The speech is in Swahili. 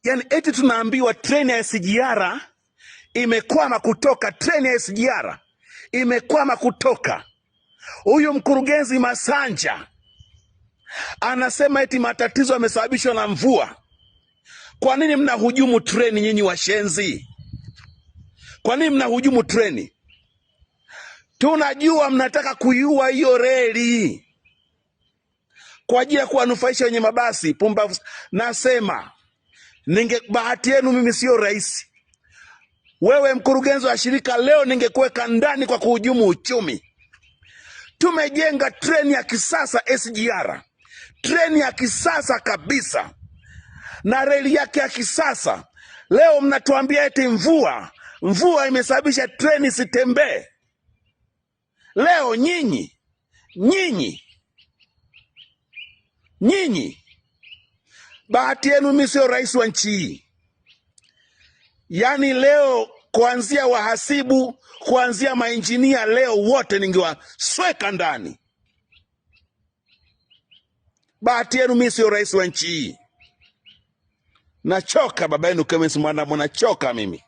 Yani eti tunaambiwa treni ya SGR imekwama kutoka, treni ya SGR imekwama kutoka. Huyu mkurugenzi Masanja anasema eti matatizo yamesababishwa na mvua. Kwa nini mnahujumu treni nyinyi washenzi? Kwa nini mnahujumu treni? Tunajua mnataka kuiua hiyo reli kwa ajili ya kuwanufaisha wenye mabasi. Pumbavu! Nasema ninge bahati yenu, mimi sio rais. Wewe mkurugenzi wa shirika leo ningekuweka ndani kwa kuhujumu uchumi. Tumejenga treni ya kisasa SGR, treni ya kisasa kabisa na reli yake ya kisasa. Leo mnatuambia eti mvua imesababisha treni isitembee. Leo nyinyi, bahati yenu, mimi sio rais wa nchi hii. Yaani leo kuanzia wahasibu, kuanzia mainjinia, leo wote ningewasweka ndani. Bahati yenu, mimi sio rais wa nchi hii. Nachoka baba yenu Clemence Mwandambo, nachoka mimi.